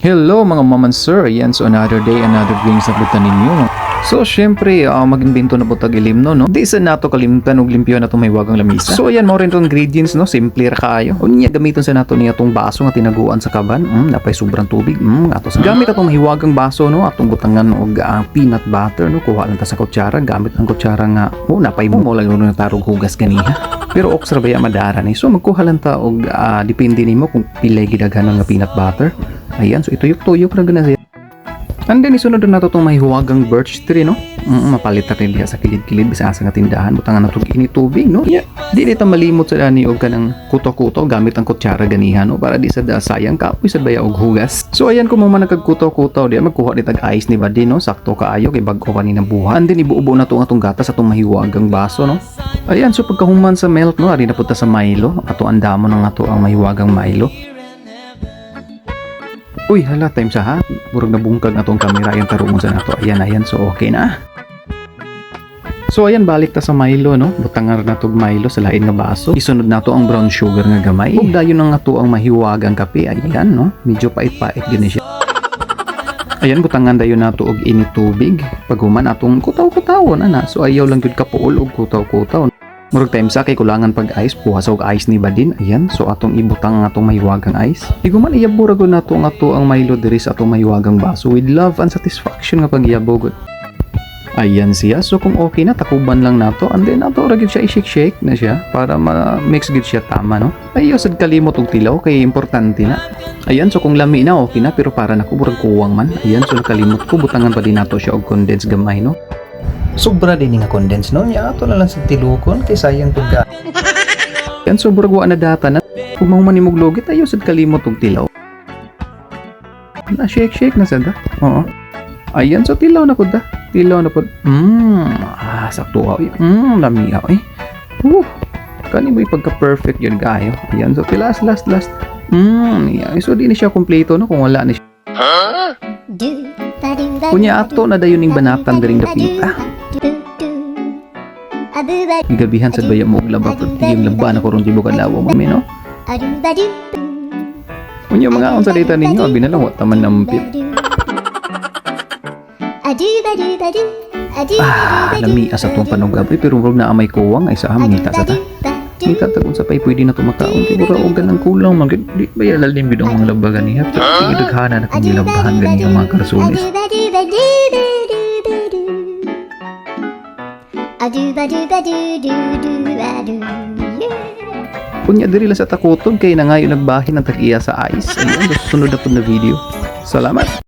Hello, mga ma'am and sir, ayan, so another day, another drinks na punta ninyo. So syempre, mag-imbento na po tag ilim, no? Di sa nato kalimtan og limpyo na itong mahiwagang lamisa. So ayan, mao rin itong ingredients, no? Simple ra kaayo. Unya gamiton sa nato niya itong baso nga tinaguan sa kaban. Napay sobrang tubig. Ato sa gamit atong mahiwagang baso, no? Atong butangan og peanut butter, no? Kuha lang ta sa kutsara, gamit ang kutsara nga oh, napay mo lang na tarog hugas ganiha. Pero oks ra baya madara ni. So magkuha lang ta og depende nimo kung pilay gidaghanon nga peanut butter. Ayan, so ituyok-tuyok ra gana siya. And then isunod na nato itong mahihuwagang birch tree, no? Mapalit na rin diha sa kilid-kilid bisa asa nga tindahan, butangan nato ini tubig, no? Yeah. Di ta malimot sa dani og kanang kuto-kuto gamit ang kutsara ganiha, no? Para di sa da sayang kapoy sa baya og hugas. So ayan, kung mo man nagkagkuto-kuto di magkuha di tag ice ni badi, no? Sakto kaayo kay bag-o pa ni nabuha. And then ibuo na to ang atong gatas sa atong mahiwagang baso, no? Ayan, so pagkahuman sa milk, no, ari na punta sa Milo. Ato andamo na nga to ang mahiwagang Milo. Uy, hala, time sa ha. Murag nabungkag na tong kamera yung tarungon sa nato. Ayan, ayan. So, okay na. So, ayan, balik ta sa Milo, no? Butangan na tog Milo sa lain nga baso. Isunod na to ang brown sugar nga gamay. Ug dayon na nga to ang mahiwagang kape. Ayan, no? Medyo pait-pait gini siya. Ayan, butangan dayon nato og init tubig. Paghuman atong kutaw-kutawon ana. So ayaw lang gyud kapuol og kutaw-kutaw. Murag time sa kay kulangan pag ice, puha sa og ice ni Badin. Ayan, so atong ibutang ang atong mahiwagang ice. Iguman iyabo ra gud nato ang ato ang Milo diri sa atong mahiwagang baso with love and satisfaction nga pagyabo gud. Ayan siya. So kung okay na, takuban lang nato. And then ato ra gyud siya i-shake-shake na siya para ma-mix gyud siya tama, no? Ayaw sad kalimot og tilaw kay importante na. Ayan, so kung lami na, okay na. Pero para nako, murag kuwang man. Ayan, so nakalimot ko. Butangan pa din nato siya og condensed gamay, no? Sobra din nga condensed, no? Nya ato na lang sa tilukon kay sayang pagka. Yan, so murag wa na data na. Kung mahuman nimog lugit, ayaw sad kalimot og tilaw. Na shake shake na sad. Oo. Ayan, so tilaw na pud da. Tilaw na pud. Ah, sakto ay. Lami ay. Kani mo pagka perfect yun kayo. Ayan, so last last last. Yeah. So di ni siya kompleto, no, kung wala ni siya. Unya ato na dayon ning banatan diring dapita. Gigabihan sad baya mo og laba pud. Yung laba na ko ron tibok adlaw mami, no. Unya mga unsa data ninyo, abi na lang wa taman nampit. Ah, lami asa tong panugab pero murag naa may kuwang ay sa ngita sa ta. Ngita ta kung sa pay pwede na to makaon kay mura og ganang kulang man gud. Di ba lalim gud ang mga laba ganiha? Pero sige, daghana na kung gilabahan ganiha mga karsunis. Unya diri lang sa takuton kay nangayo nagbahin ang tag-iya sa ice. Ayun, sa susunod na pud na video. Salamat.